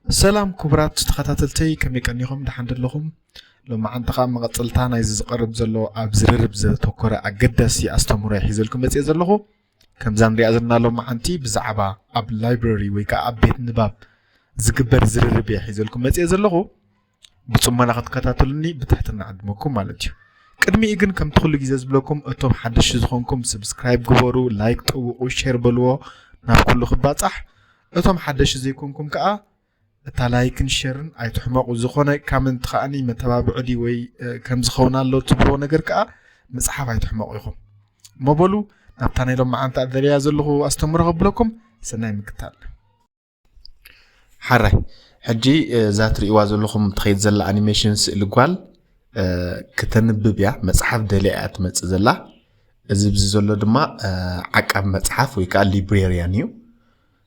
ሰላም ክቡራት ተኸታተልተይ፣ ከመይ ቀኒኹም? ደሓን ዶ ኣለኹም? ሎማዓንቲ ኸዓ መቐጸልታ ናይዚ ዝቐርብ ዘሎ ኣብ ዝርርብ ዘተኮረ ኣገዳሲ ኣስተምህሮ እየ ሒዘልኩም መጽየ ዘለኹ። ከምዛ ንሪኣ ዘለና ሎማዓንቲ ብዛዕባ ኣብ ላይብረሪ ወይ ከዓ ኣብ ቤት ንባብ ዝግበር ዝርርብ እየ ሒዘልኩም መጽየ ዘለኹ። ብጽሞና ክትከታተሉኒ ብትሕትና ዕድመኩም ማለት እዩ። ቅድሚኡ ግን ከምቲ ኩሉ ግዜ ዝብለኩም እቶም ሓደሽቲ ዝኾንኩም ሰብስክራይብ ግበሩ፣ ላይክ ጠውቑ፣ ሼር በልዎ ናብ ኩሉ ክባጻሕ። እቶም ሓደሽቲ ዘይኮንኩም ከዓ እታ ላይክን ሼርን ኣይትሕመቑ። ዝኾነ ካመንት ከኣኒ መተባብዒ ድዩ ወይ ከም ዝኸውን ኣሎ ትብልዎ ነገር ከዓ ምጽሓፍ ኣይትሕመቑ ኢኹም። እሞ በሉ ናብታ ናይ ሎማዓንቲ ኣደልያ ዘለኹ ኣስተምህሮ ከብለኩም። ሰናይ ምክታል። ሓራይ ሕጂ እዛ ትርእይዋ ዘለኹም ትኸይድ ዘላ ኣኒሜሽን ስእሊ ጓል ክተንብብ እያ። መፅሓፍ ደልያ እያ ትመፅእ ዘላ። እዚ ብዚ ዘሎ ድማ ዓቃብ መፅሓፍ ወይ ከዓ ሊብሬርያን እዩ።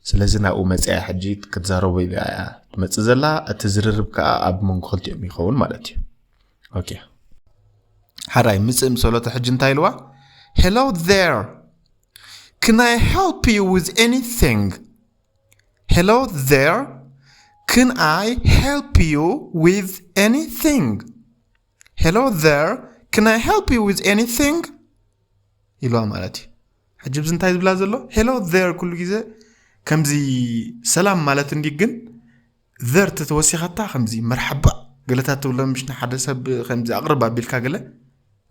ስለዚ ናብኡ መፅያ ሕጂ ክትዛረቦ ኢላ እያ ትመፅእ ዘላ። እቲ ዝርርብ ከዓ ኣብ መንጎ ክልቲኦም ይኸውን ማለት እዩ። ኦኬ ሓራይ ምፅእ ምሰሎተ ሕጂ እንታይ ኢልዋ? Hello there, can I help you with anything? Hello there, can I help you with anything? Hello there, can I help you with anything? ኢልዋ ማለት እዩ። ሕጂ ብዚ እንታይ ዝብላ ዘሎ? Hello there ኩሉ ግዜ ከምዚ ሰላም ማለት እንዲ ግን there ተተወሲኻታ ከምዚ መርሓባ ገለታት ትብሎ ምሽ ንሓደ ሰብ ከምዚ ኣቕርብ ኣቢልካ ገለ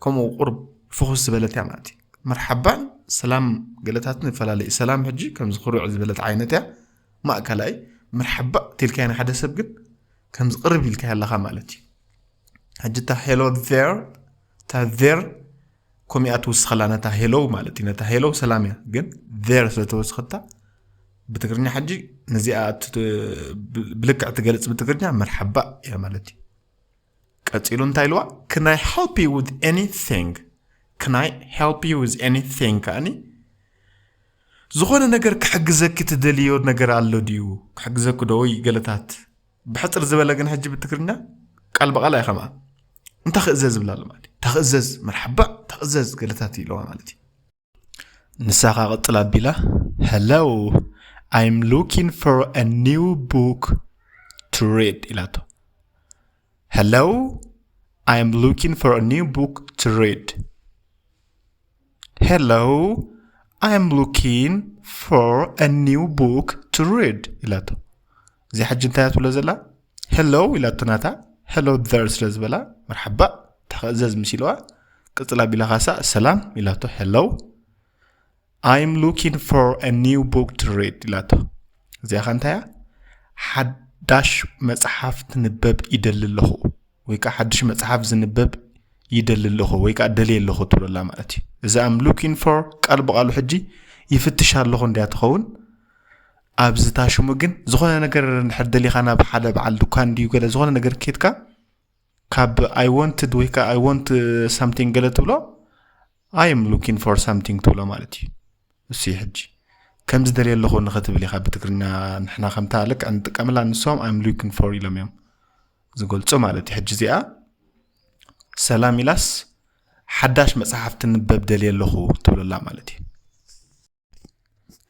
ከምኡ ቁርብ ፍኹስ ዝበለት እያ ማለት እዩ። መርሓባን ሰላም ገለታትን ይፈላለ እዩ። ሰላም ሕጂ ከምዚ ክሩዕ ዝበለት ዓይነት እያ ማእከላይ። መርሓባ ትልካያ ንሓደ ሰብ ግን ከምዚ ቅርብ ኢልካ ኣለኻ ማለት እዩ። ሕጂ እታ hello there እታ there ኮሚኣ ትውስኸላ ነታ hello ማለት እዩ። ነታ hello ሰላም እያ ግን there ስለተወስኸታ ብትግርኛ ሕጂ ነዚኣ ብልክዕ ትገልፅ ብትግርኛ መርሓባ እያ ማለት እዩ። ቀፂሉ እንታይ ኢልዋ? Can I help you with anything? Can I help you with anything? ከኣኒ ዝኾነ ነገር ክሕግዘኪ ትደልዮ ነገር ኣሎ ድዩ? ክሕግዘኪ ዶ ወይ ገለታት ብሕፅር ዝበለ ግን ሕጂ ብትግርኛ ቃል ብቃል ኣይኸምኣ እንታይ ክእዘዝ ዝብላ ኣሎ ማለት እዩ። ተኽእዘዝ መርሓባ ተኽእዘዝ ገለታት ኢለዋ ማለት እዩ። ንሳኻ ቅፅል ኣቢላ hello, I'm looking for a new book to read ኢላቶ። Hello, I'm looking for a new book to read. Hello, I'm looking for a new book to read ኢላቶ። እዚ ሕጂ እንታይ ትብሎ ዘላ? Hello ኢላቶ ናታ hello there ስለ ዝበላ መርሓባ ተኸእዘዝ ምስ ኢልዋ ቅፅል ኣቢላ ካሳ ሰላም ኢላቶ። Hello, I'm looking for a new book to read ኢላቶ። እዚኣ ኸ እንታይ እያ? ሓዳሽ መፅሓፍ ትንበብ ይደሊ ኣለኹ ወይ ከዓ ሓድሽ መፅሓፍ ዝንበብ ይደሊ ኣለኹ ወይ ከዓ ደልየ ኣለኹ ትብለላ ማለት እዩ። እዚ I'm looking for ቃል ብቃሉ ሕጂ ይፍትሽ ኣለኹ እንድያ ትኸውን። ኣብዚ ታሽሙ ግን ዝኾነ ነገር እንድሕር ደሊኻ ናብ ሓደ በዓል ድኳን ድዩ ገለ ዝኾነ ነገር ኬድካ ካብ I wanted ወይ ከዓ I want something ገለ ትብሎ I am looking for something ትብሎ ማለት እዩ። እሱ እዩ ሕጂ ከም ዝደልየ ኣለኹ ንኽትብል ኢኻ ብትግርኛ ንሕና ከምታ ልክዕ ንጥቀመላ ንሶም I'm looking for ኢሎም እዮም ዝገልፁ ማለት እዩ። ሕጂ እዚኣ ሰላም ኢላስ ሓዳሽ መፅሓፍ ትንበብ ደልየ ኣለኹ ትብለላ ማለት እዩ።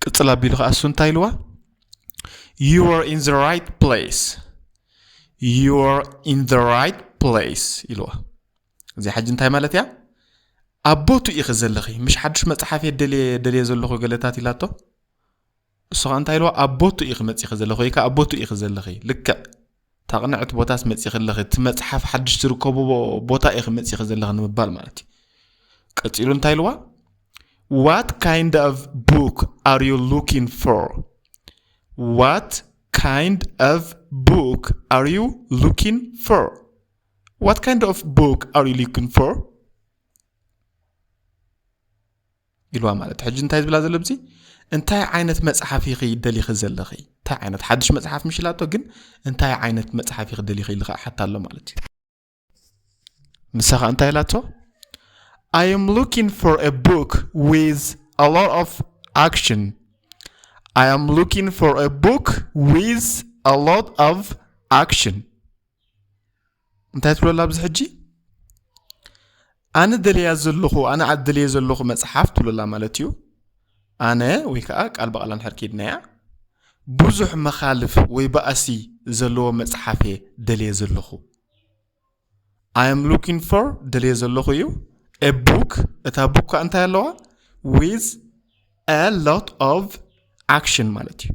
ቅፅል ኣቢሉ ከዓ እሱ እንታይ ኢልዋ? You are in the right place. You are in the right place ኢልዋ። እዚ ሕጂ እንታይ ማለት እያ? ኣብ ቦቱ ኢኺ ዘለኺ። ምሽ ሓድሽ መፅሓፍ እየ ደልየ ደልየ ዘለኹ ገለታት ኢላቶ። እሱ ከዓ እንታይ ኢልዋ? ኣብ ቦቱ ኢኺ መፂኺ ዘለኺ ወይ ከዓ ኣብ ቦቱ ኢኺ ዘለኺ። ልክዕ ታቕንዕቲ ቦታስ መፂኺ ኣለኺ። እቲ መፅሓፍ ሓድሽ ዝርከቡ ቦታ ኢኺ መፂኺ ዘለኺ ንምባል ማለት እዩ። ቀፂሉ እንታይ ኢልዋ? What kind of book are you looking for? What kind of book are you looking for? What kind of book are you looking for? ኢልዋ ማለት ሕጂ እንታይ ዝብላ ዘሎ ብዚ እንታይ ዓይነት መፅሓፍ ኢኺ ደሊኺ ዘለኺ? እንታይ ዓይነት ሓድሽ መፅሓፍ ምሽ ኢላቶ ግን እንታይ ዓይነት መፅሓፍ ኢኺ ደሊኺ ኢልኻ ሓታ ኣሎ ማለት እዩ። ንሳ ኸዓ እንታይ ኢላቶ? I am looking for a book with a lot of action. I am looking for a book with a lot of action. እንታይ ትብለላ ኣብዚ ሕጂ? ኣነ ደልያ ዘለኹ ኣነ ደልየ ዘለኹ መፅሓፍ ትብለላ ማለት እዩ። ኣነ ወይ ከዓ ቃል ብቓል እንድሕር ከይድናያ ብዙሕ መኻልፍ ወይ ባእሲ ዘለዎ መጽሓፍ እየ ደልየ ዘለኹ። I am looking for ደልየ ዘለኹ እዩ። A book፣ እታ book ከኣ እንታይ ኣለዋ? With a lot of action ማለት እዩ።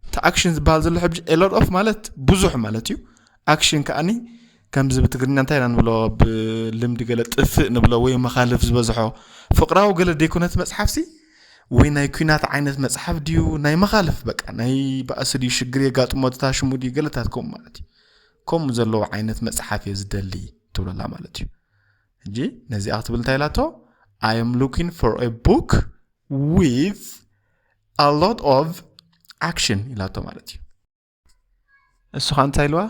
እቲ action ዝበሃል ዘሎ ሕጂ a lot of ማለት ብዙሕ ማለት እዩ። Action ከኣኒ ከምዚ ብትግርኛ እንታይ ኢና ንብሎ? ብልምዲ ገለ ጥፍእ ንብሎ ወይ መኻልፍ ዝበዝሖ። ፍቕራዊ ገለ ደይኮነት መጽሓፍሲ ወይ ናይ ኲናት ዓይነት መጽሓፍ ድዩ? ናይ መኻልፍ በቃ ናይ ባእሲ ድዩ? ሽግር የጋጥሞ ተታሽሙ ድዩ? ገለታት ከምኡ ማለት እዩ። ከምኡ ዘለዎ ዓይነት መጽሓፍ እየ ዝደሊ ትብለላ ማለት እዩ። ሕጂ ነዚኣ ክትብል እንታይ ኢላቶ? I am looking for a book with a lot of action ኢላቶ ማለት እዩ። እሱ ኸ እንታይ ኢልዋ?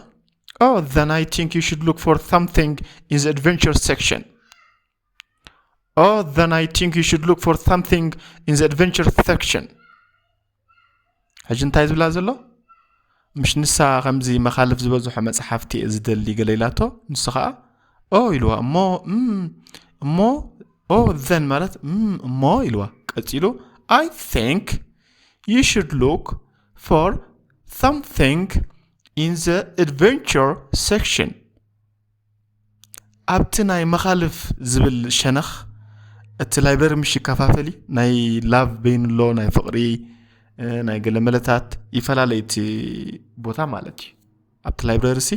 Oh, then I think you should look for something in the adventure section. Oh, then I think you should look for something in the adventure section. ሕጂ እንታይ ዝብላ ዘሎ? ምሽ ንሳ ከምዚ መኻልፍ ዝበዝሖ መጽሓፍቲ እየ ዝደሊ ገለ ኢላቶ። ንሱ ኸኣ ኦ ኢልዋ። እሞ እም፣ እሞ ኦ ዘን ማለት እም፣ እሞ ኢልዋ። ቀጺሉ I think you should look for something in the adventure section. ኣብቲ ናይ መኻልፍ ዝብል ሸነኽ እቲ ላይብረሪ ምሽ ይከፋፈል እዩ። ናይ ላቭ በይኑ ኣሎ፣ ናይ ፍቕሪ፣ እ፣ ናይ ገለመለታት ይፈላለ እቲ ቦታ ማለት እዩ። ኣብቲ ላይብረሪ ሲ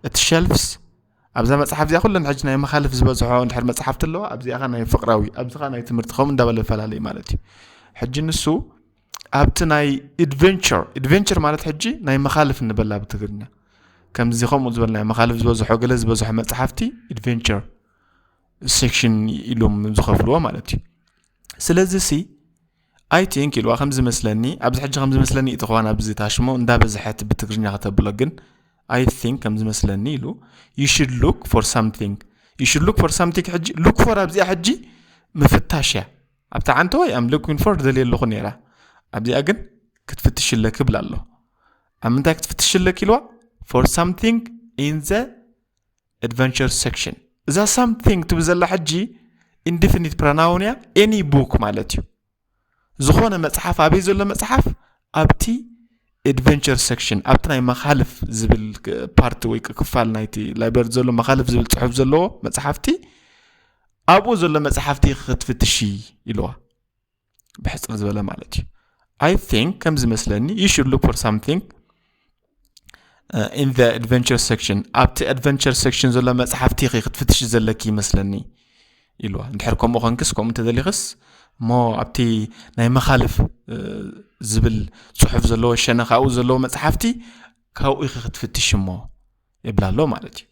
እቲ ሸልፍስ ኣብዛ መጽሓፍ እዚኣ ኩለን ሕጂ ናይ መኻልፍ ዝበዝሖ እንድሕር መጽሓፍቲ ኣለዋ፣ ኣብዚኣ ኸ ናይ ፍቕራዊ፣ ኣብዚ ኸ ናይ ትምህርቲ ከምኡ እንዳበለ ይፈላለ እዩ ማለት እዩ። ሕጂ ንሱ ኣብቲ ናይ ኢድቨንቸር፣ ኢድቨንቸር ማለት ሕጂ ናይ መኻልፍ እንበላ ብትግርኛ፣ ከምዚ ከምኡ ዝበል ናይ መኻልፍ ዝበዝሖ ገለ ዝበዝሖ መጽሓፍቲ ኢድቨንቸር ሴክሽን ኢሎም ዝኸፍልዎ ማለት እዩ። ስለዚ ሲ I think ኢልዋ ከም ዝመስለኒ፣ ኣብዚ ሕጂ ከም ዝመስለኒ እቲ ኸዋን ኣብዚ ታሽሞ እንዳበዝሐት ብትግርኛ ከተብሎ፣ ግን I think ከም ዝመስለኒ ኢሉ you should look for something። You should look for something ሕጂ look for ኣብዚኣ ሕጂ ምፍታሽ እያ። ኣብታ ዓንተወይ I'm looking for ደልየ ኣለኹ ነይራ። ኣብዚኣ ግን ክትፍትሽ ኣለኪ ይብል ኣሎ። ኣብ ምንታይ ክትፍትሽ ኣለኪ ኢልዋ? For something in the adventure section። እዛ something ትብል ዘላ ሕጂ ኢንዲፊኒት ፕሮናውን እያ። Any book ማለት እዩ። ዝኾነ መጽሓፍ፣ ኣበይ ዘሎ መጽሓፍ? ኣብቲ ኣድቨንቸር ሴክሽን፣ ኣብቲ ናይ መኻልፍ ዝብል ክ-፣ ፓርቲ ወይ ክ-፣ ክፋል ናይቲ ላይብረሪ ዘሎ መኻልፍ ዝብል ጽሑፍ ዘለዎ መጽሓፍቲ፣ ኣብኡ ዘሎ መጽሓፍቲ ክትፍትሺ ኢልዋ። ብሕጽር ዝበለ ማለት እዩ። I think ከም ዝመስለኒ you should look for something uh, in the adventure section። ኣብቲ ኣድቨንቸር ሴክሽን ዘሎ መጽሓፍቲ ኢኺ ክትፍትሺ ዘለኪ ይመስለኒ ኢልዋ። እንድሕር ከምኡ ኾንክስ፣ ከምኡ እንተደሊኽስ፣ እሞ ኣብቲ ናይ መኻልፍ፣ እ፣ ዝብል ጽሑፍ ዘለዎ ሸነኽ ኣብኡ ዘለዎ መጽሓፍቲ ካብኡ ኢኺ ክትፍትሽ እሞ ይብላ ኣሎ ማለት እዩ።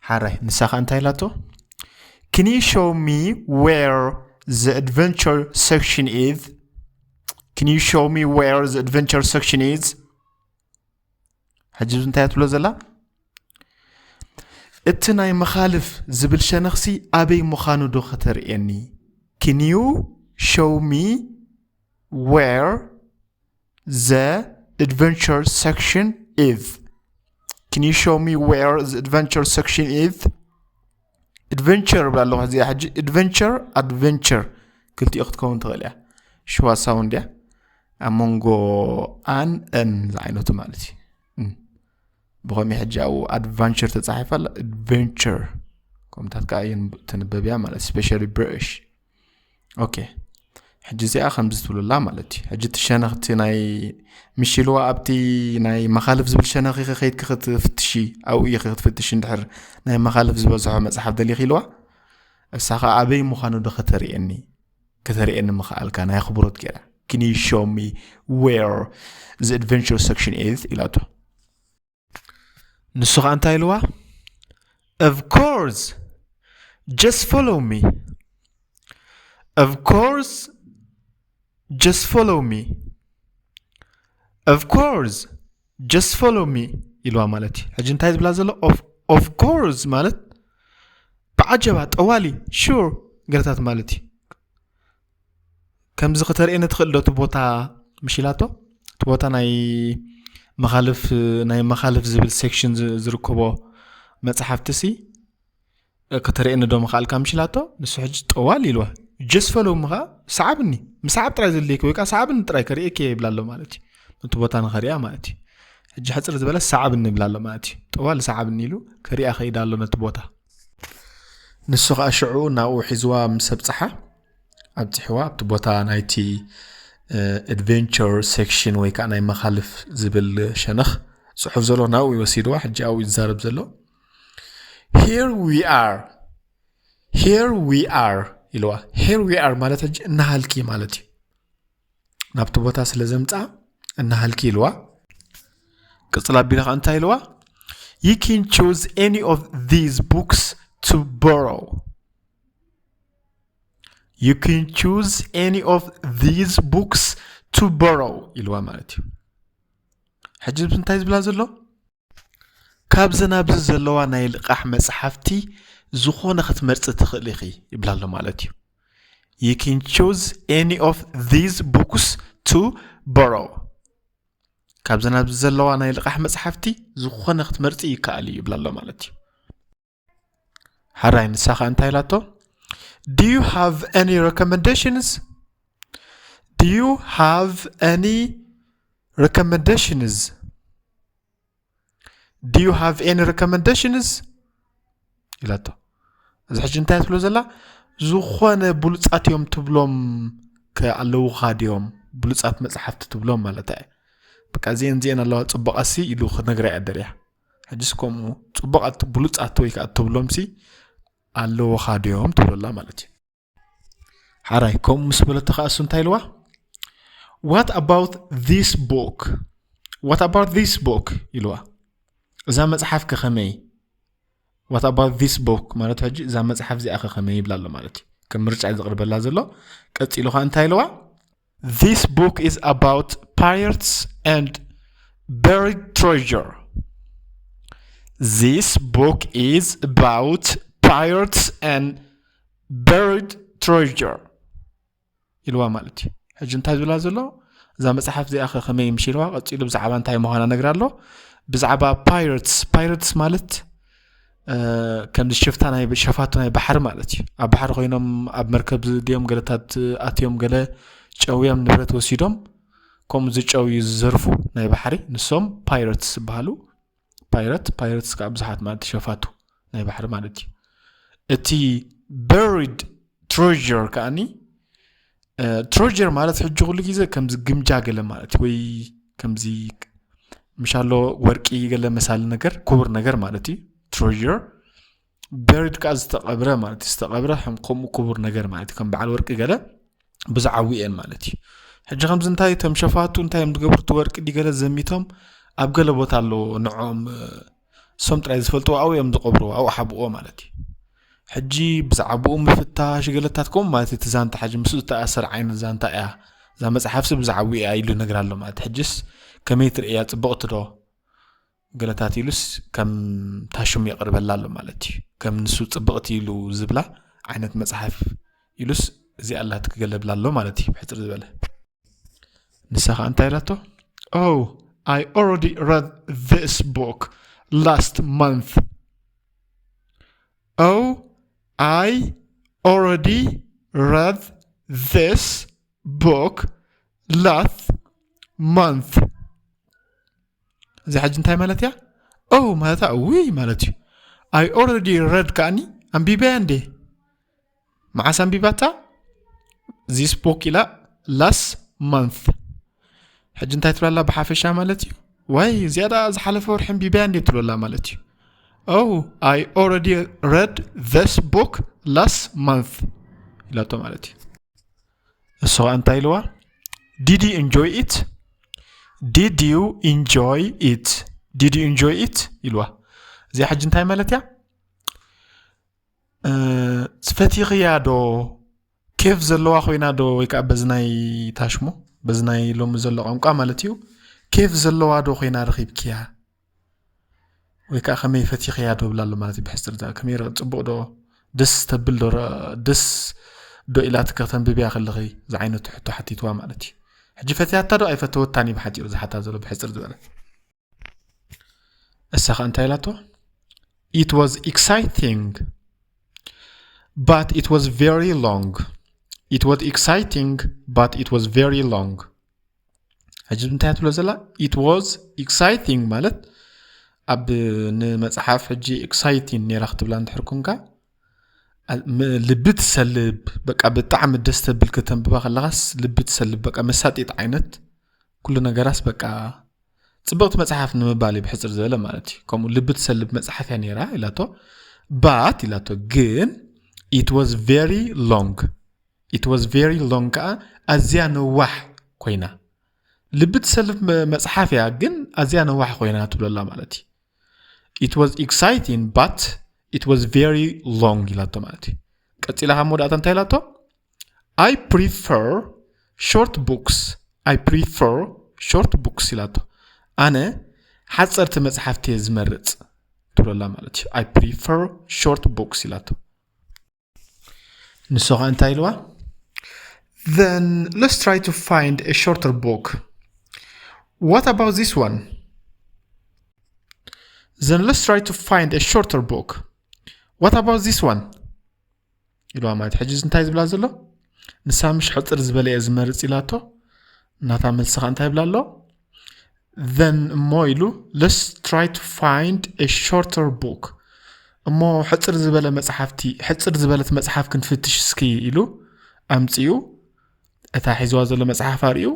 ሓራይ፣ ንሳ ኸ እንታይ ኢላቶ? Can you show me where the adventure section is? Can you show me where the adventure section is? ሕጂ እንታይ ትብሎ ዘላ? እቲ ናይ መኻልፍ ዝብል ሸነኽሲ ኣበይ ምዃኑ ዶ ከተርእየኒ? Can you show me where the adventure section is? Can you show me where the adventure section is? ኣድቨንቸር እብላ ኣለኹ እዚኣ ሕጂ። ኣድቨንቸር፣ ኣድቨንቸር ክልቲኡ ክትከውን ትኽእል እያ። ሽዋ ሳውንድ እያ። ኣብ መንጎ ኣን እን ዝዓይነቱ ማለት እዩ። እም። ብኸመይ ሕጂ ኣብኡ ኣድቫንቸር ተጻሒፋ ኣላ? ኣድቨንቸር። ከምታት ከኣ እየን ትንበብ እያ ማለት፣ ስፔሻሊ ብሪቲሽ። ኦኬ። ሕጂ እዚኣ ከምዚ ትብሉላ ማለት እዩ። ሕጂ እቲ ሸነኽ እቲ ናይ ምሽ ኢልዋ ኣብቲ ናይ መኻልፍ ዝብል ሸነኽ ኢኺ ከይድኪ ክትፍትሺ፣ ኣብኡ ኢኺ ክትፍትሺ እንድሕር ናይ መኻልፍ ዝበዝሖ መጽሓፍ ደሊኺ ኢልዋ። እሳ ኸኣ ኣበይ ምዃኑ ዶ ከተርእየኒ? ከተርእየኒ ምኽኣልካ ናይ ኣኽብሮት ገይራ። Can you show me where the adventure section is? ኢላቶ። ንሱ ኸኣ እንታይ ኢልዋ? Of course, just follow me. Of course, just follow me. Of course, just follow me ኢልዋ ማለት እዩ። ሕጂ እንታይ ዝብላ ዘሎ? Of, of course ማለት ብዓጀባ ጠዋሊ፣ ሹር ገለታት ማለት እዩ። ከምዚ ከተርእየኒ ትኽእል ዶ እቲ ቦታ? ምሽ ኢላቶ፣ እቲ ቦታ ናይ መኻልፍ፣ ናይ መኻልፍ ዝብል ሴክሽን ዝ-፣ ዝርከቦ መጽሓፍቲ ሲ ከተርእየኒ ዶ ምኽኣልካ? ምሽ ኢላቶ፣ ንሱ ሕጂ ጠዋል ኢልዋ። ጀስት ፎሎው ምኻ ሰዓብኒ፣ ምስዓብ ጥራይ ዘድልየኪ ወይ ከዓ ሰዓብኒ ጥራይ ከርእየኪ እየ ይብላ ኣሎ ማለት እዩ። ነቲ ቦታ ንኸርእያ ማለት እዩ። ሕጂ ሕፅር ዝበለ ሰዓብ እንብላ ኣሎ ማለት እዩ። ጠዋል ሰዓብ እኒሉ ክሪኣ ከይዳ ኣሎ ነቲ ቦታ። ንሱ ከዓ ሽዑ ናብኡ ሒዝዋ ምስ ኣብፅሓ ኣብፅሕዋ ኣብቲ ቦታ ናይቲ adventure section ወይ ከዓ ናይ መኻልፍ ዝብል ሸነኽ ፅሑፍ ዘሎ ናብኡ ይወሲድዋ። ሕጂ ኣብኡ ይዛረብ ዘሎ here we are here we are ኢልዋ። Here we are ማለት ሕጂ እናሃልኪ ማለት እዩ። ናብቲ ቦታ ስለ ዘምፃ እናሃልኪ ኢልዋ። ቅፅል ኣቢሉ ከዓ እንታይ ኢልዋ? You can choose any of these books to borrow. You can choose any of these books to borrow ኢልዋ ማለት እዩ። ሕጂ እንታይ ዝብላ ዘሎ? ካብዘን ኣብዚ ዘለዋ ናይ ልቓሕ መፅሓፍቲ ዝኾነ ክትመርፂ ትኽእል ኢኺ ይብላ ኣሎ ማለት እዩ። You can choose any of these books to borrow. ካብዘን ኣብዚ ዘለዋ ናይ ልቓሕ መፅሓፍቲ ዝኾነ ክትመርፂ ይከኣል እዩ ይብላ ኣሎ ማለት እዩ። ሓራይ ንሳ ኸ እንታይ ኢላቶ? Do you have any recommendations? Do you have any recommendations? Do you have any recommendations? ኢላቶ። እዚ ሕጂ እንታይ ትብሎ ዘላ? ዝኾነ ብሉፃት እዮም ትብሎም ከ ኣለውኻ ድዮም? ብሉፃት መፅሓፍቲ ትብሎም ማለት እዩ። በቃ እዚአን እዚአን ኣለዋ ፅቡቓሲ ኢሉ ክነግራ እያ ደልያ። ሕጅስ ከምኡ ፅቡቓት ብሉፃት ወይ ከዓ ትብሎምሲ ኣለውኻ ድዮም ትብለላ ማለት እዩ። ሓራይ ከምኡ ምስ በለቶ ከዓ እሱ እንታይ ኢልዋ? What about this book? What about this book? ኢልዋ። እዛ መፅሓፍ ከ ከመይ? What about this book ማለት ሕጂ እዛ መፅሓፍ እዚኣ ከ ከመይ ይብላ ኣሎ ማለት እዩ። ከም ምርጫ እዩ ዘቕርበላ ዘሎ። ቀፂሉ ከዓ እንታይ ኢልዋ? This book is about pirates and buried treasure. This book is about pirates and buried treasure ኢልዋ ማለት እዩ። ሕጂ እንታይ ዝብላ ዘሎ? እዛ መፅሓፍ እዚኣ ከ ከመይ ምሽ ኢልዋ። ቀፂሉ ብዛዕባ እንታይ ምዃና ነግራ ኣሎ። ብዛዕባ pirates፣ pirates ማለት ከምዚ ሽፍታ ናይ ሸፋቱ ናይ ባሕሪ ማለት እዩ። ኣብ ባሕሪ ኮይኖም ኣብ መርከብ ድዮም ገለታት ኣትዮም ገለ ጨውዮም ንብረት ወሲዶም ከምኡ ዝጨውዩ ዝዘርፉ ናይ ባሕሪ ንሶም pirates ዝበሃሉ። Pirate፣ pirates ከዓ ብዙሓት ማለት ሸፋቱ ናይ ባሕሪ ማለት እዩ። እቲ buried treasure ከዓኒ treasure ማለት ሕጂ ኩሉ ግዜ ከምዚ ግምጃ ገለ ማለት ወይ ከምዚ ምሻሎ ወርቂ ገለ መሳሊ ነገር ክቡር ነገር ማለት እዩ። Treasure። Buried ከዓ ዝተቐብረ ማለት እዩ። ዝተቐብረ ከም- ከምኡ ክቡር ነገር ማለት እዩ። ከም በዓል ወርቂ ገለ ብዝዓዊ እየን ማለት እዩ። ሕጂ ከምዚ እንታይ እቶም ሸፋቱ እንታይ እዮም ዝገብሩ? እቲ ወርቂ ድገለ ዘሚቶም ኣብ ገለ ቦታ ኣለዎ ንዕኦም እሶም ጥራይ ዝፈልጥዎ ኣብኡ እዮም ዝቐብርዎ ኣብኡ ሓብእዎ ማለት እዩ። ሕጂ ብዛዕባኡ ምፍታሽ ገለታት ከምኡ ማለት እዩ። እቲ ዛንታ ሕጂ ምስኡ ዝተኣሰር ዓይነት ዛንታ እያ። እዛ መፅሓፍሲ ብዛዕባኡ እያ ኢሉ ነግር ኣሎ ማለት ሕጅስ ከመይ ትርእያ? ፅብቕቲ ዶ? ገለታት ኢሉስ ከም ታሽሙ የቕርበላ ኣሎ ማለት እዩ። ከም ንሱ ፅብቕቲ ኢሉ ዝብላ ዓይነት መፅሓፍ ኢሉስ እዚኣ ኣላት ክገለብላ ኣሎ ማለት እዩ። ብሕፅር ዝበለ ንሳ ኸዓ እንታይ ኢላቶ? Oh, I already read this book last month. Oh, I already read this book last month. እዚ ሕጂ እንታይ ማለት እያ? Oh ማለት እያ ውይ ማለት እዩ። I already read ከዓኒ ኣንቢበያ እንዴ? መዓስ ኣንቢባታ? This book ኢላ last month። ሕጂ እንታይ ትብላላ ብሓፈሻ ማለት እዩ? ዋይ እዚኣ ደኣ ዝሓለፈ ወርሒ ኣንቢበያ እንዴ ትብለላ ማለት እዩ። Oh, I already read this book last month ኢላቶ ማለት እዩ። እሱ ኸዓ እንታይ ኢልዋ? Did you enjoy it? Did you enjoy it? Did you enjoy it? ኢልዋ። እዚኣ ሕጂ እንታይ ማለት እያ? ፈቲኽያ ዶ? ኬፍ ዘለዋ ኮይና ዶ? ወይ ከዓ በዚ ናይ ታሽሞ በዚ ናይ ሎሚ ዘሎ ቋንቋ ማለት እዩ። ኬፍ ዘለዋ ዶ ኮይና ረኺብክያ? ወይ ከዓ ከመይ ፈቲኽያ ዶ ብላ ኣሎ ማለት እዩ። ብሕፅር ከመይ ፅቡቕ ዶ ደስ ተብል ዶ ደስ ዶ ኢላትከ ከተንብብያ ከለኺ ዝዓይነቱ ሕቶ ሓቲትዋ ማለት እዩ። ሕጂ ፈትያታ ዶ ኣይፈተወታን እዩ ብሓፂሩ ዝሓታ ዘሎ ብሕፅር ዝበለ። እሳ ኸ እንታይ ኢላቶ? It was exciting but it was very long. It was exciting but it was very long. ሕጂ እንታይ ትብሎ ዘላ? It was exciting ማለት ኣብ ንመጽሓፍ ሕጂ exciting ነይራ ክትብላ እንድሕር ኮንካ ልቢ ትሰልብ፣ በቃ ብጣዕሚ ደስ ተብል፣ ከተንብባ ከለኻስ ልቢ ትሰልብ፣ በቃ መሳጢት ዓይነት ኩሉ ነገራስ በቃ ጽብቕቲ መጽሓፍ ንምባል እዩ ብሕጽር ዝበለ ማለት እዩ። ከምኡ ልቢ ትሰልብ መጽሓፍ እያ ነይራ ኢላቶ። But ኢላቶ ግን it was very long it was very long ከዓ ኣዝያ ነዋሕ ኮይና። ልቢ ትሰልብ መጽሓፍ እያ ግን ኣዝያ ነዋሕ ኮይና ትብለላ ማለት እዩ። It was exciting but it was very long ኢላቶ ማለት እዩ። ቀጺላ ካብ መወዳእታ እንታይ ኢላቶ? I prefer short books I prefer short books ኢላቶ። ኣነ ሓጸርቲ መጽሓፍቲ እየ ዝመርጽ ትብለላ ማለት እዩ። I prefer short books ኢላቶ። ንሶ ኸ እንታይ ኢልዋ? Then let's try to find a shorter book. What about this one? Then let's try to find a shorter book. What about this one? ኢልዋ ማለት ሕጂ እንታይ ዝብላ ዘሎ? ንሳ ምሽ ሕጽር ዝበለ እየ ዝመርጽ ኢላቶ። እናታ መልስኻ እንታይ ይብላ ኣሎ? Then እሞ ኢሉ let's try to find a shorter book እሞ ሕጽር ዝበለ መጽሓፍቲ ሕጽር ዝበለት መጽሓፍ ክንፍትሽ እስኪ ኢሉ ኣምጺኡ እታ ሒዝዋ ዘሎ መጽሓፍ ኣርእዩ።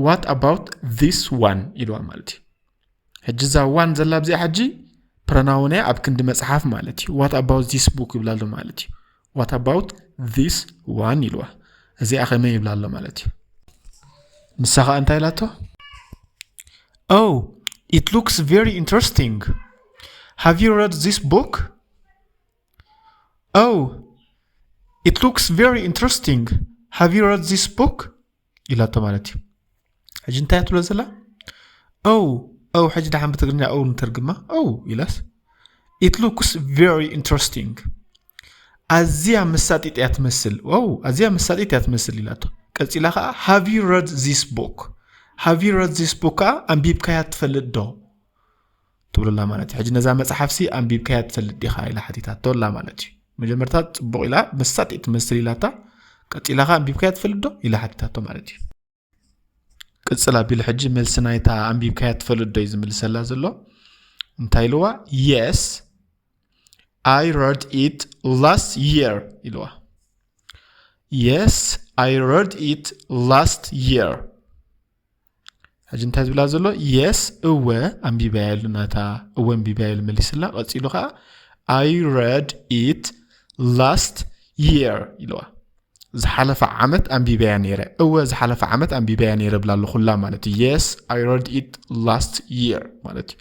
What about this one ኢልዋ ማለት እዩ። ሕጂ እዛ one ዘላ ኣብዚኣ ሕጂ ፕረናውን እያ ኣብ ክንዲ መጽሓፍ ማለት እዩ። What about this book ይብላ ኣሎ ማለት እዩ። What about this one ኢልዋ። እዚኣ ከመይ ይብላ ኣሎ ማለት እዩ። ንሳ ኸኣ እንታይ ኢላቶ? Oh, it looks very interesting. Have you read this book? Oh, it looks very interesting. Have you read this book? ኢላቶ ማለት እዩ። ሕጂ እንታይ ትብሎ ዘላ? Oh, oh ሕጂ ደሓን ብትግርኛ oh ንተርግማ። Oh ኢላስ it looks very interesting ኣዝያ መሳጢጥ እያ ትመስል። Oh ኣዝያ መሳጢጥ እያ ትመስል ኢላቶ። ቀጺላ ከዓ have you read this book? Have you read this book ከዓ ኣንቢብካያ ትፈልጥ ዶ? ትብሉላ ማለት እዩ። ሕጂ ነዛ መጽሓፍሲ ኣንቢብካያ ትፈልጥ ዲኻ ኢላ ሓቲታቶ ኣላ ማለት እዩ። መጀመርታ ጽቡቕ ኢላ መሳጢ ትመስል ኢላታ፣ ቀጺላ ኸኣ ኣንቢብካያ ትፈልጥ ዶ ኢላ ሓቲታቶ ማለት እዩ። ቅጽል ኣቢሉ ሕጂ መልሲ ናይታ ኣንቢብካያ ትፈልጥ ዶ እዩ ዝምልሰላ ዘሎ። እንታይ ኢልዋ? Yes, I read it last year ኢልዋ። Yes, I read it last year። ሕጂ እንታይ ዝብላ ዘሎ? Yes እወ ኣንቢበያ ኢሉ ናታ እወ ኣንቢበያ ኢሉ መሊስላ። ቀጺሉ ከዓ I read it last year ኢልዋ። ዝሓለፈ ዓመት ኣንቢበያ ነይረ። እወ ዝሓለፈ ዓመት ኣንቢበያ ነይረ ብላ ኣሎ ኩላ ማለት እዩ። Yes I read it last year ማለት እዩ።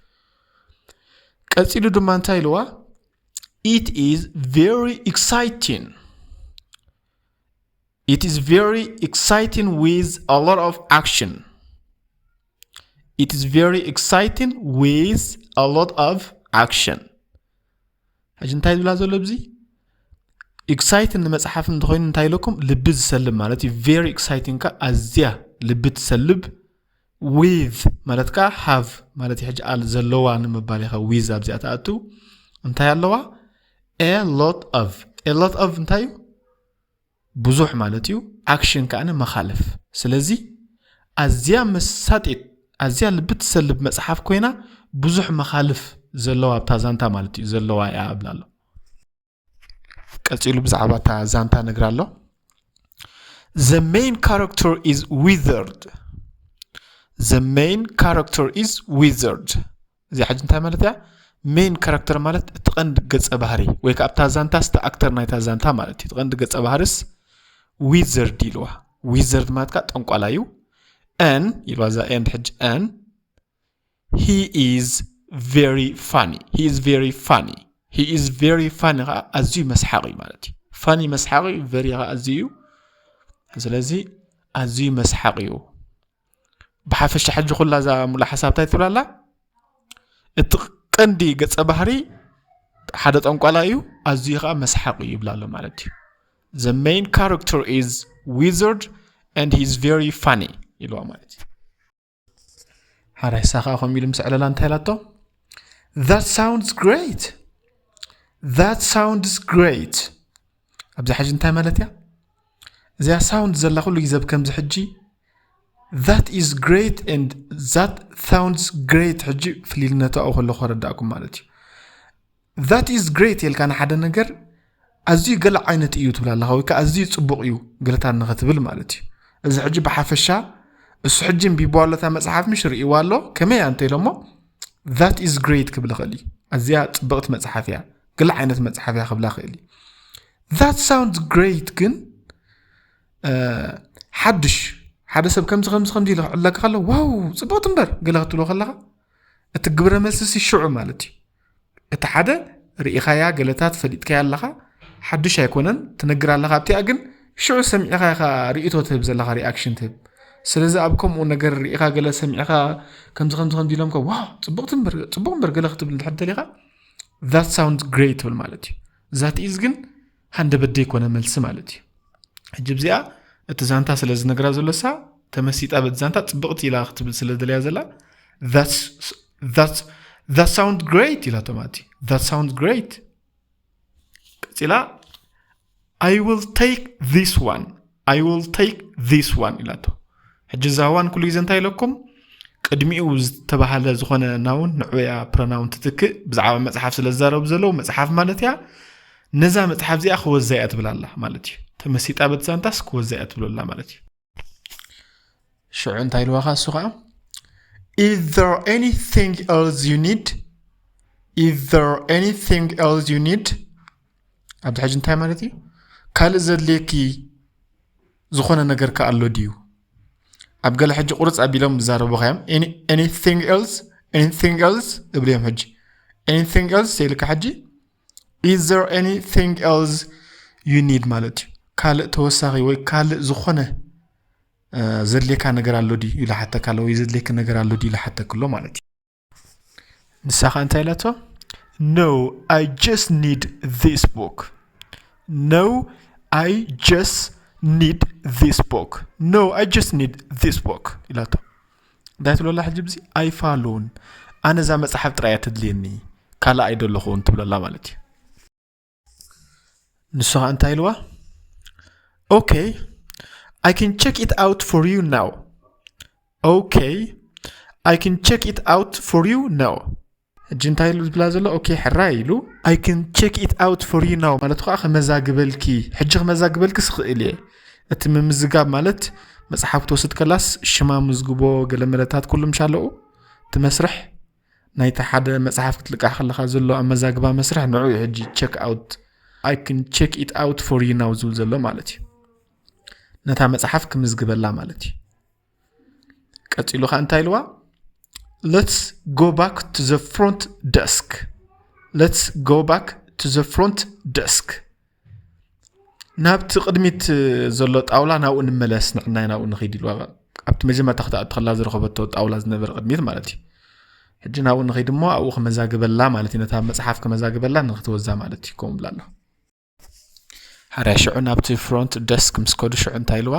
ቀጺሉ ድማ እንታይ ኢልዋ? It is very exciting. It is very exciting with a lot of action. It is very exciting with a lot of action. ሕጂ እንታይ ዝብላ ዘሎ ኣብዚ? Exciting ንመጽሓፍ እንተኾይኑ እንታይ ኢለኩም? ልቢ ዝሰልብ ማለት እዩ። Very exciting ከ ኣዝያ ልቢ ትሰልብ። With ማለት ከ have ማለት እዩ። ሕጂ ኣል ዘለዋ ንምባል ኢኻ with ኣብዚኣ ትኣቱ። እንታይ ኣለዋ? A lot of። A lot of እንታይ እዩ? ብዙሕ ማለት እዩ። Action ከኣ መኻልፍ። ስለዚ ኣዝያ መሳጢት ኣዝያ ልቢ ትሰልብ መጽሓፍ ኮይና ብዙሕ መኻልፍ ዘለዋ ኣብታ ዛንታ ማለት እዩ ዘለዋ እያ እብላ ኣሎ። ቀጺሉ ብዛዕባ እታ ዛንታ ነግራ ኣሎ። The main character is withered. The main character is withered. እዚ ሕጂ እንታይ ማለት እያ? Main character ማለት እቲ ቀንዲ ገጸ ባህሪ ወይ ከዓ ኣብታ ዛንታስ እቲ ኣክተር ናይታ ዛንታ ማለት እዩ። እቲ ቀንዲ ገጸ ባህርስ withered ኢልዋ። Withered ማለት ከዓ ጠንቋላ እዩ። N ኢልዋ እዛ N ሕጂ N He is very funny. He is very funny. He is very funny ከዓ ኣዝዩ መስሓቕ እዩ ማለት እዩ። Funny መስሓቕ እዩ፣ very ከዓ ኣዝዩ እዩ። ስለዚ ኣዝዩ መስሓቕ እዩ። ብሓፈሻ ሕጂ ኩላ እዛ ሙሉእ ሓሳብ እንታይ ትብላላ? እቲ ቀንዲ ገጸ ባህሪ ሓደ ጠንቋላ እዩ፣ ኣዝዩ ከዓ መስሓቕ እዩ ይብላ ኣሎ ማለት እዩ። The main character is withered and he is very funny ኢልዋ ማለት እዩ። ሓራይሳ ከዓ ከምኡ ኢሉ ምስ ዕለላ እንታይ ኢላቶ? That sounds great. That sounds great. ኣብዛ ሕጂ እንታይ ማለት እያ? እዚኣ ሳውንድ ዘላ ኩሉ ግዜ ኣብ ከምዚ ሕጂ That is great and that sounds great። ሕጂ ፍልልነቱ ኣብኡ ከሎ ከረዳእኩም ማለት እዩ። That is great የልካ ንሓደ ነገር ኣዝዩ ገለ ዓይነት እዩ ትብል ኣለኻ፣ ወይ ከዓ ኣዝዩ ፅቡቕ እዩ ገለታት ንኽትብል ማለት እዩ። እዚ ሕጂ ብሓፈሻ እሱ ሕጂ እንቢብዋ ኣሎ እታ መፅሓፍ፣ ምሽ ርእይዋ ኣሎ፣ ከመይ ኣንተ ኢሎሞ that is great ክብል ይኽእል እዩ። ኣዝያ ፅብቕቲ መፅሓፍ እያ፣ ገለ ዓይነት መፅሓፍ እያ ክብላ ይኽእል እዩ። That sounds great ግን ሓድሽ ሓደ ሰብ ከምዚ ከምዚ ከምዚ ኢሉ ክዕለካ ከሎ ዋው ፅብቕቲ እምበር ገለ ክትብሎ ከለኻ እቲ ግብረ መልሲ ሲ ሽዑ ማለት እዩ። እቲ ሓደ ርኢኻያ ገለታት ፈሊጥካያ ኣለኻ፣ ሓድሽ ኣይኮነን ትነግር ኣለኻ ኣብቲኣ፣ ግን ሽዑ ሰሚዕኻ ኢኻ ርእይቶ ትህብ ዘለኻ፣ ሪኣክሽን ትህብ። ስለዚ ኣብ ከምኡ ነገር ርኢኻ ገለ ሰሚዕኻ ከምዚ ከምዚ ከምዚ ኢሎምካ ዋው ፅቡቕቲ እምበር ፅቡቕ እምበር ገለ ክትብል እንድሕር ደሊኻ that sounds great ትብል ማለት እዩ። That is ግን ሃንደበት ዘይኮነ መልሲ ማለት እዩ። ሕጂ ብዚኣ እቲ ዛንታ ስለ ዝነግራ ዘሎ እሳ ተመሲጣ በቲ ዛንታ ፅብቕቲ ኢላ ክትብል ስለ ደልያ ዘላ that sound great ኢላቶ ማለት እዩ። That sound great ቀፂላ I will take this one I will take this one ኢላቶ። ሕጂ እዛ one ኩሉ ግዜ እንታይ ኢለኩም ቅድሚኡ ዝተባሃለ ዝኾነ ናውን ንዑያ ፕሮናውን ትትክእ ብዛዕባ መፅሓፍ ስለ ዝዛረቡ ዘለዉ መፅሓፍ ማለት እያ። ነዛ መፅሓፍ እዚኣ ክወዛ እያ ትብል ኣላ ማለት እዩ። ተመሲጣ በቲ ዛንታስ ክወዛ እያ ትብል ኣላ ማለት እዩ። ሽዑ እንታይ ኢልዋኻ እሱ ከዓ is there anything else you need is there anything else you need ኣብዚ ሕጂ እንታይ ማለት እዩ? ካልእ ዘድልየኪ ዝኾነ ነገር ከ ኣሎ ድዩ? ኣብ ገለ ሕጂ ቁርፅ ኣቢሎም ዝዛረቡኻ እዮም። Anything else anything else እብሉ እዮም ሕጂ። Anything else ኢልካ ሕጂ is there anything else you need ማለት እዩ። ካልእ ተወሳኺ ወይ ካልእ ዝኾነ ዘድልየካ ነገር ኣሎ ድዩ ኢሉ ሓተካ ኣሎ ወይ ዘድልየኪ ነገር ኣሎ ድዩ ኢሉ ሓተክ ኣሎ ማለት እዩ። ንሳ ኸ እንታይ ኢላቶ? No, I just need this book. No, I just need this book. No, I just need this book ኢላቶ። እንታይ ትብለላ ሕጂ ብዚ? ኣይፋሉን፣ ኣነ እዛ መፅሓፍ ጥራይ እያ ተድልየኒ፣ ካልእ ኣይደለኹን ትብለላ ማለት እዩ። ንሱ ኸዓ እንታይ ኢልዋ? Okay, I can check it out for you now. Okay, I can check it out for you now. ሕጂ እንታይ ኢሉ ዝብላ ዘሎ? Okay ሕራይ ኢሉ I can check it out for you now ማለት ከዓ ከመዛግበልኪ፣ ሕጂ ከመዛግበልኪ ስኽእል እየ። እቲ ምምዝጋብ ማለት መፅሓፍ ክትወስድ ከላስ ሽማ ምዝግቦ ገለ መለታት ኩሉ ምሻለኡ እቲ መስርሕ ናይቲ ሓደ መፅሓፍ ክትልቃሕ ከለኻ ዘሎ ኣመዛግባ መስርሕ ንዑ እዩ ሕጂ check out I can check it out for you now ዝብል ዘሎ ማለት እዩ። ነታ መፅሓፍ ክምዝግበላ ማለት እዩ። ቀፂሉ ከዓ እንታይ ኢልዋ? Let's go back to the front desk. Let's go back to the front desk. ናብቲ ቅድሚት ዘሎ ጣውላ ናብኡ ንመለስ፣ ንዕናይ ናብኡ ንኸይድ ኢልዋ። ኣብቲ መጀመርታ ክትኣቱ ከላ ዝረኸበቶ ጣውላ ዝነበረ ቅድሚት ማለት እዩ። ሕጂ ናብኡ ንኸይድ እሞ ኣብኡ ከመዛግበላ ማለት እዩ። ነታ መፅሓፍ ከመዛግበላ ንክትወዛ ማለት እዩ። ከምኡ ብላ ኣሎ። ሓርያ ሽዑ ናብቲ front desk ምስ ከዱ ሽዑ እንታይ ኢልዋ?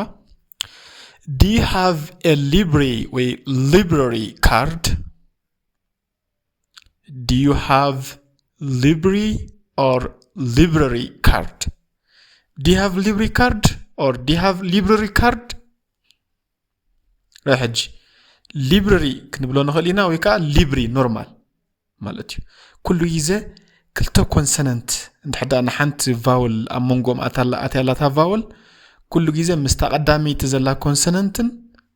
Do you have a library ወይ library card? Do you have library or library card? Do you have library card or do you have library card? ሕጂ library ክንብሎ ንኽእል ኢና ወይ ከዓ ሊብሪ ኖርማል ማለት እዩ። ኩሉ ግዜ ክልተ ኮንሰነንት እንድሕር ደኣ ንሓንቲ ቫውል ኣብ መንጎኦም ኣትያላታ ቫውል ኩሉ ግዜ ምስታ ቀዳመይቲ ዘላ ኮንሰነንትን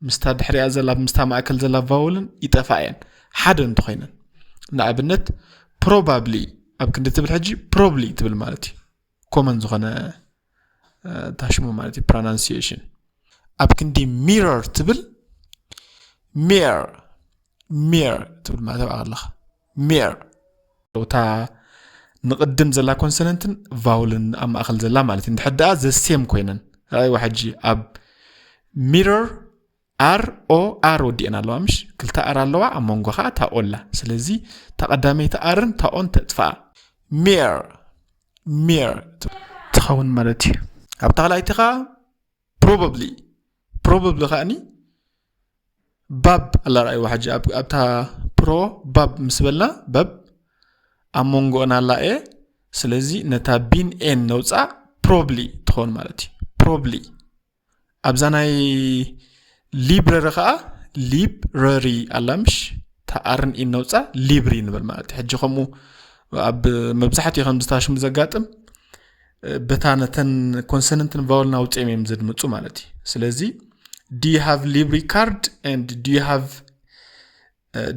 ምስታ ድሕሪኣ ዘላ ምስታ ማእከል ዘላ ቫውልን ይጠፍኣ እየን ሓደ እንተኾይነን። ንኣብነት ፕሮባብሊ ኣብ ክንዲ ትብል ሕጂ ፕሮብሊ ትብል ማለት እዩ። ኮመን ዝኾነ ታሽሙ ማለት እዩ። ፕሮናንሲሽን ኣብ ክንዲ ሚረር ትብል ሜር ሜር ትብል ማለት ኣብኣ ከለኻ ሜር እታ ንቕድም ዘላ ኮንሰነንትን ቫውልን ኣብ ማእኸል ዘላ ማለት እዩ። እንድሕር ደኣ ዘሴም ኮይነን ራእይዋ ሕጂ ኣብ ሚረር ኣር ኦ ኣር ወዲአን ኣለዋ ምሽ ክልተ ኣር ኣለዋ ኣብ መንጎ ከዓ እታ ኦላ ስለዚ እታ ቀዳመይቲ ኣርን እታ ኦን ተጥፋኣ ሜር ሜር ትኸውን ማለት እዩ። ኣብታ ካልኣይቲ ከዓ ፕሮባብሊ ፕሮባብሊ ከዓኒ ባብ ኣላ ረኣይዋ ሕጂ ኣብታ ፕሮ ባብ ምስ በልና በብ ኣብ መንጎኦን ኣላ እየ። ስለዚ ነታ ቢን ኤን ነውፃእ ፕሮብሊ ትኸውን ማለት እዩ። ፕሮብሊ ኣብዛ ናይ ሊብረሪ ከዓ ሊብረሪ ኣላ ምሽ? እታ ኣርን ኢን ነውፃ ሊብሪ ንበል ማለት እዩ። ሕጂ ከምኡ ኣብ መብዛሕትኡ ከምዚ ታሽሙ ዘጋጥም በታ ነተን ኮንሰነንትን ቫወልን ኣውፅኦም እዮም ዘድምፁ ማለት እዩ። ስለዚ do you have library card and do you have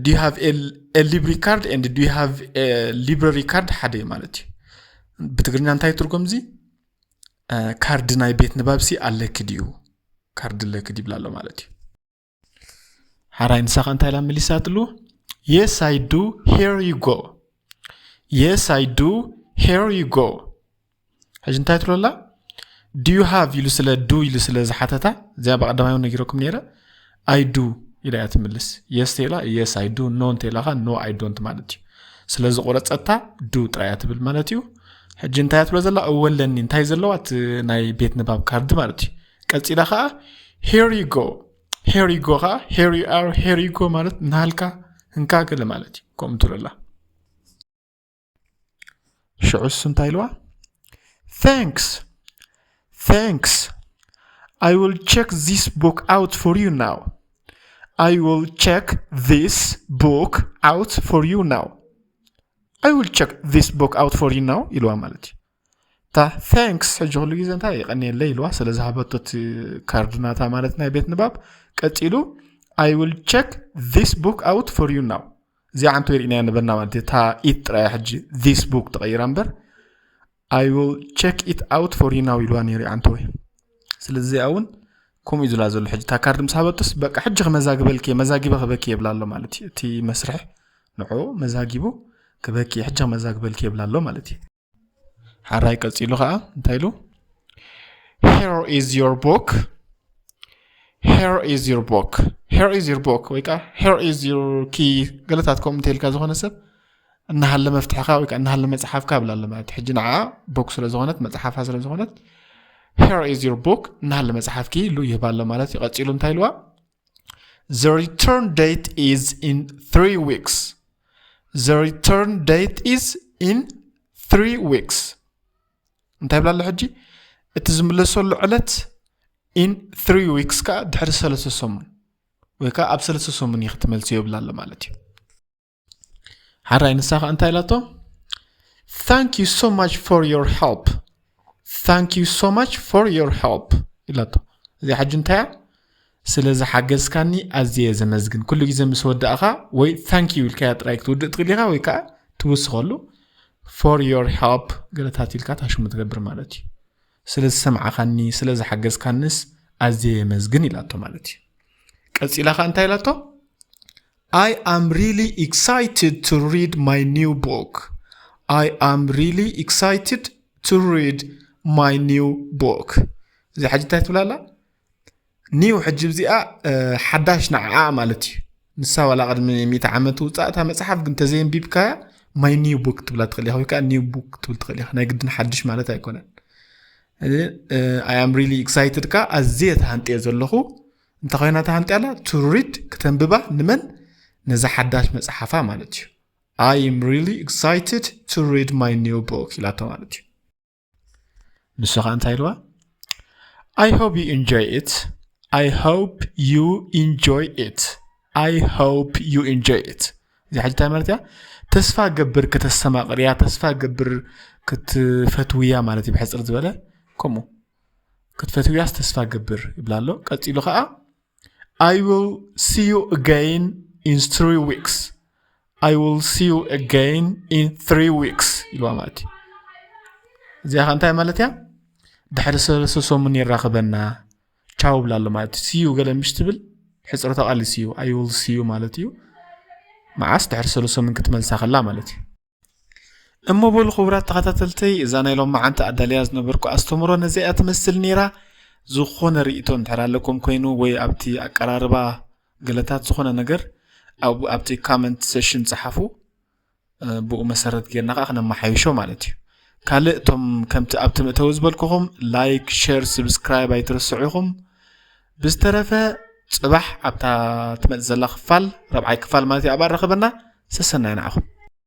do you have a library card and do you have a library card ሓደ እዩ ማለት እዩ። ብትግርኛ እንታይ ትርጉም እዚ? ካርድ ናይ ቤት ንባብ ሲ ኣለኪ ድዩ? ካርድ ኣለኪ ድዩ ይብላ ኣሎ ማለት እዩ። ሓራይ ንሳኻ እንታይ ኢላ መሊሳትሉ? Yes I do, here you go. Yes I do, here you go. ሕጂ እንታይ ትብሎ ኣላ? Do you have ኢሉ ስለ do ኢሉ ስለ ዝሓተታ፣ እዚኣ ብቐዳማይ እውን ነጊረኩም ነይረ። I do ኢላ እያ ትምልስ። Yes ተላ yes I do፣ no እንተላኻ no I don't ማለት እዩ። ስለ ዝቆረፀታ do ጥራይ እያ ትብል ማለት እዩ። ሕጂ እንታይ እያ ትብሎ ዘላ? እወ ኣለኒ። እንታይ ዘለዋ? እቲ ናይ ቤት ንባብ ካርድ ማለት እዩ። ቀፂላ ከዓ here you go፣ here you go ከዓ here you are፣ here you go ማለት ናሃልካ እንካ ገለ ማለት እዩ። ከምኡ ትብሎ ኣላ። ሽዑስ እንታይ ኢልዋ? Thanks. Thanks. I will check this book out for you now. I will check this book out for you now. I will check this book out for you now ኢልዋ ማለት እዩ። እታ thanks ሕጂ ኩሉ ግዜ እንታይ የቐንየለይ ኢልዋ ስለ ዝሃበቶ እቲ ካርድ ናታ ማለት ናይ ቤት ንባብ። ቀፂሉ I will check this book out for you now። እዚኣ ዓንቶ ይርኢናያ ነበርና ማለት እዩ። እታ it ጥራይ ሕጂ this book ተቐይራ እምበር I will check it out for you now ኢልዋ ነይሩ ዓንቶ ወይ። ስለዚ እዚኣ እውን ከምኡ እዩ ዝብላ ዘሎ። ሕጂ እታ ካርድ ምስ ሃበቶስ በቃ ሕጂ ክመዛግበልኪ እየ፣ መዛጊበ ክበኪ እየ ይብላ ኣሎ ማለት እዩ። እቲ መስርሕ ንዑ መዛጊቡ ክበኪ እየ፣ ሕጂ ክመዛግበልኪ እየ ይብላ ኣሎ ማለት እዩ። ሓራይ ቀፂሉ ከዓ እንታይ ኢሉ? Here is your book። Here is your book። Here is your book ወይ ከዓ here is your key ገለታት ከምኡ እንተኢልካ ዝኾነ ሰብ እናሃለ መፍትሕኻ ወይ ከዓ እናሃለ መፅሓፍካ ይብላ ኣሎ ማለት እዩ። ሕጂ ንዓ ቦክ ስለ ዝኾነት መፅሓፋ ስለ ዝኾነት here is your book እናሃለ መፅሓፍኪ ኢሉ ይህባ ኣሎ ማለት እዩ። ቀፂሉ እንታይ ኢልዋ? The return date is in three weeks። The return date is in three weeks። እንታይ ይብላ ኣሎ ሕጂ? እቲ ዝምለሰሉ ዕለት in three weeks ከዓ ድሕሪ ሰለስተ ሰሙን ወይ ከዓ ኣብ ሰለስተ ሰሙን እዩ ክትመልስዮ ይብላ ኣሎ ማለት እዩ። ሓራይ ንሳ ከዓ እንታይ ኢላቶ? Thank you so much for your help። Thank you so much for your help ኢላቶ። እዚኣ ሕጂ እንታይ እያ? ስለ ዝሓገዝካኒ ኣዝየ ዘመስግን። ኩሉ ግዜ ምስ ወዳእኻ ወይ thank you ኢልካያ ጥራይ ክትውድእ ትኽእል ኢኻ ወይ ከዓ ትውስኸሉ for your help ገለታት ኢልካ ታሽሙ ትገብር ማለት እዩ። ስለ ዝሰማዕኻኒ ስለ ዝሓገዝካንስ ኣዝየ የመስግን ኢላቶ ማለት እዩ። ቀፂላ ከዓ እንታይ ኢላቶ? I am really excited to read my new book. I am really excited to read my new book. እዚ ሕጂ እንታይ ትብላ ኣላ? ኒው ሕጂ እዚኣ ሓዳሽ ንዓኣ ማለት እዩ። ንሳ ዋላ ቅድሚ ሚእቲ ዓመት ውፃእ እታ መፅሓፍ ግን ተዘየንቢብካያ my new book ትብላ ትኽእል ኢኻ ወይ ከዓ new book ትብል ትኽእል ኢኻ። ናይ ግድን ሓድሽ ማለት ኣይኮነን። I am really excited ከዓ ኣዝየ ተሃንጥየ ዘለኹ። እንታይ ኮይና ተሃንጥያ ኣላ? To read ክተንብባ ንመን? ነዛ ሓዳሽ መፅሓፋ ማለት እዩ። I am really excited to read my new book ኢላቶ ማለት እዩ። ንሱ ከዓ እንታይ ኢልዋ? I hope you enjoy it. I hope you enjoy it. I hope you enjoy it። እዚ ሕጂ እንታይ ማለት እያ? ተስፋ ገብር ከተስተማቕርያ፣ ተስፋ ገብር ክትፈትውያ ማለት እዩ። ብሕፅር ዝበለ ከምኡ ክትፈትውያስ ተስፋ ገብር ይብላ ኣሎ። ቀፂሉ ከዓ I will see you again in three weeks. I will see you again in three weeks ኢልዋ ማለት እዩ። እዚኣ ኸ እንታይ ማለት እያ? ድሕሪ ሰለስተ ሰሙን ይራኸበና ቻው ብላ ኣሎ ማለት እዩ። See you ገለ ምሽ ትብል ሕፅርታ ቃል see you፣ I will see you ማለት እዩ። መዓስ? ድሕሪ ሰለስተ ሰሙን ክትመልሳ ከላ ማለት እዩ። እሞ በሉ ክቡራት ተኸታተልተይ፣ እዛ ናይ ሎማዓንቲ ኣዳልያ ዝነበርኩ ኣስተምህሮ ነዚኣ እያ ትመስል ነይራ። ዝኾነ ርእይቶ እንድሕር ኣለኩም ኮይኑ ወይ ኣብቲ ኣቀራርባ ገለታት ዝኾነ ነገር ኣብ-፣ ኣብቲ comment section ጸሓፉ። እ፣ ብኡ መሰረት ጌርና ከዓ ክነመሓይሾ ማለት እዩ። ካልእ እቶም ከምቲ ኣብቲ መእተዊ ዝበልኩኹም like፣ share፣ subscribe ኣይትርስዑ ኢኹም። ብዝተረፈ ጽባሕ ኣብታ ትመጽእ ዘላ ክፋል፣ ራብዓይ ክፋል ማለት እዩ፣ ኣብኣ ንራኸበና። ሰሰናዩ ንዓኹም።